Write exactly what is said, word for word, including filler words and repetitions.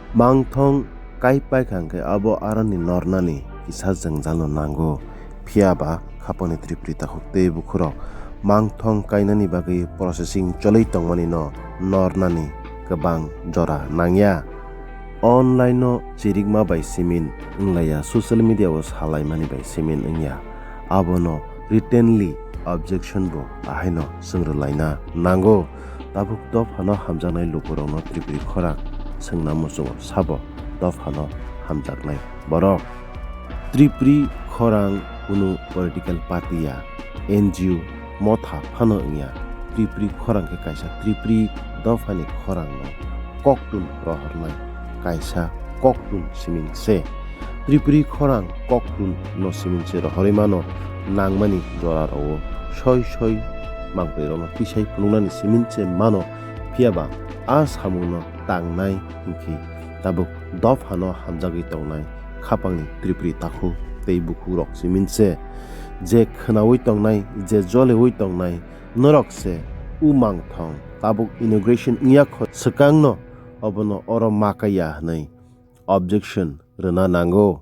Mangthong kaipaikha hwnkhe abo aroni nornani kisa jwngjalno nango, phiyaba khapangni tripri takhuk tei bukhurok mangthong kainani bagwi processing choli tongmanino nornani kwbang jora nangya. Online-o chirikma bai simin wnglaiya, social media-o salaimani bai simin wngya, abono writtenly objection bo ahaino swngwrwlaina nango. Tabuk dophano hamjaknai lukurokno tripri khorang swngna muchungo sabo dophano hamjaknai borok. Tripri khorang kunu political party ya, N G O, motha phano wngya. Tripri khorang khe kaisa Tripri dophani khorangno koktun rohornai kaisa koktun siming se. Tripri khorang koktun no siming se rohorwi mano, nangmani jora rwo soi soi mangpli rokno tisai phunuknani siming se mano, phiyaba a samungno tangnai hinkhe tabuk dophano hamjagwi tongnai khapangni tripri takhuk tei bukhuk rok siming se, je khwnawi tongnai, je joliwi tongnai, norok se u mangthong tabuk inauguration wngya kho swkangno obono oro ma kaiya hwnwi objection rwna nango.